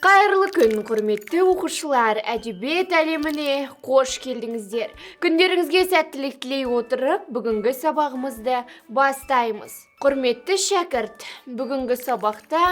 Қайырлы күн, құрметті оқушылар! Әдебиет әлеміне қош келдіңіздер. Күндеріңізге сәттілік тілей отырып, бүгінгі сабағымызды бастаймыз. Құрметті шәкірт, бүгінгі сабақта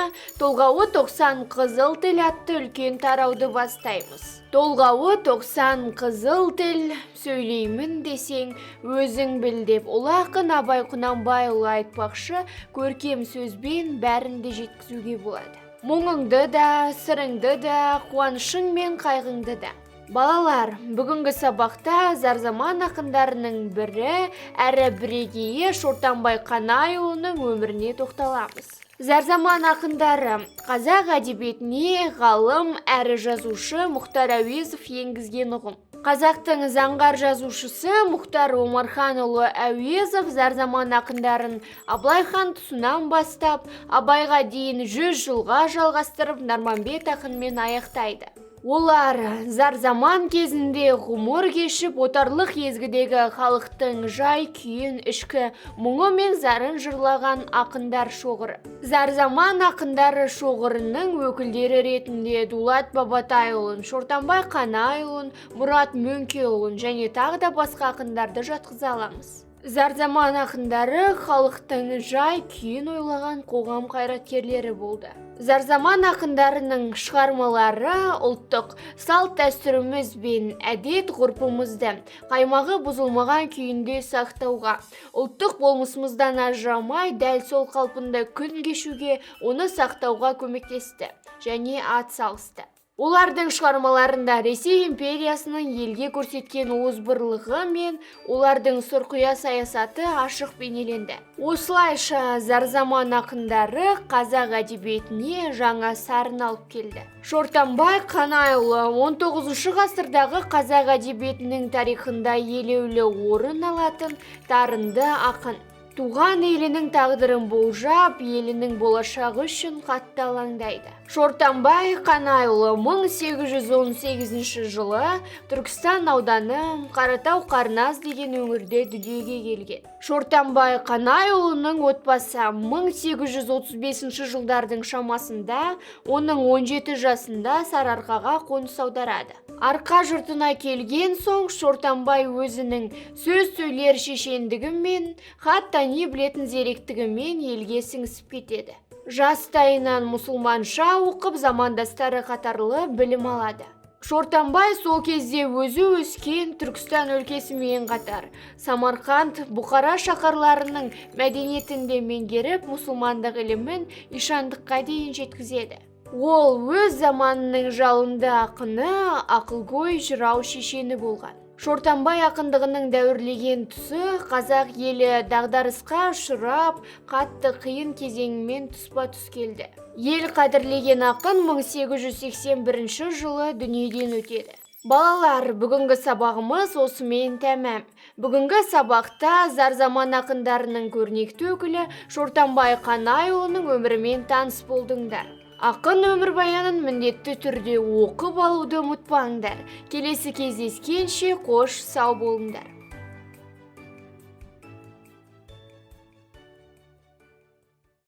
«Толғауы 90 қызыл тіл» атты үлкен тарауды бастаймыз. Толғауы 90 қызыл тіл, сөйлеймін десең, өзің біл деп ұлы ақын Абай Құнанбайұлы айтпақшы, көркем сөзбен бәрін де жеткізуге болады. Мұңыңды да, сырыңды да, қуанышың мен қайғыңды да. Балалар, бүгінгі сабақта зарзаман ақындарының бірі әрі бірегейі Шортанбай Қанайұлының өміріне тоқталамыз. Зарзаман ақындары қазақ әдебиетіне ғалым әрі жазушы Мұхтар Әуезов енгізген ұғым. Қазақтың заңғар жазушысы Мұхтар Омарханұлы Әуезов зарзаман ақындарын Абылай хан тұсынан бастап, Абайға дейін 100 жылға жалғастырып, Нарманбет ақынмен аяқтайды. Олар зарзаман кезінде ғұмыр кешіп, отарлық езгідегі халықтың жай күйін, ішкі мұңы мен зарын жырлаған ақындар шоғыры. Зарзаман ақындары шоғырының өкілдері ретінде Дулат Бабатайұлын, Шортанбай Қанайұлын, Мұрат Мөңкеұлын және тағы да басқа ақындарды жатқыза аламыз. Зарзаман ақындары халықтың жай күйін ойлаған қоғам қайраткерлері болды. Зарзаман ақындарының шығармалары ұлттық салт дәстүріміз бен әдет ғұрпымызды қаймағы бұзылмаған күйінде сақтауға, ұлттық болмысымыздан ажырамай, дәл сол қалпында күн кешуге, оны сақтауға көмектесті және ат салысты. Олардың шығармаларында Ресей империясының елге көрсеткен озбырлығы мен олардың сұрқия саясаты ашық бейнеленді. Осылайша, зарзаман ақындары қазақ әдебиетіне жаңа сарын алып келді. Шортанбай Қанайұлы 19 ғасырдағы қазақ әдебиетінің тарихында елеулі орын алатын дарынды ақын. Туған елінің тағдырын болжап, елінің болашағы үшін қатты алаңдайды. Шортанбай Қанайұлы 1818 жылы Түркістан ауданы Қаратау Қарназ деген өңірде дүниеге келген. Шортанбай Қанайұлының отбасы 1835 жылдардың шамасында, оның 17 жасында Сарыарқаға қоныс аударады. Арқа жұртына келген соң Шортанбай өзінің сөз сөйлер шешендігімен, хат тани білетін зеректігімен елге сіңісіп кетеді. Жастайынан мұсылманша оқып, замандастары қатарлы білім алады. Шортанбай сол кезде өзі өскен Түркістан өлкесімен қатар Самарқанд, Бұқара шаһарларының мәдениетін де меңгеріп, мұсылмандық ілімін ишандыққа дейін жеткізеді. Ол өз заманының жалынды ақыны, ақылгөй жырау, шешені болған. Шортанбай ақындығының дәуірлеген тұсы қазақ елі дағдарысқа ұшырап, қатты қиын кезеңімен тұспа тұс келді. Ел қадірлеген ақын 1881 жылы дүниеден өтеді. Балалар, бүгінгі сабағымыз осымен тәмам. Бүгінгі сабақта зарзаман ақындарының көрнекті өкілі Шортанбай Қанайұлының өмірімен таныс болдыңдар. Ақын өмірбаянын міндетті түрде оқып алуды ұмытпаңдар. Келесі кездескенше қош сау болыңдар.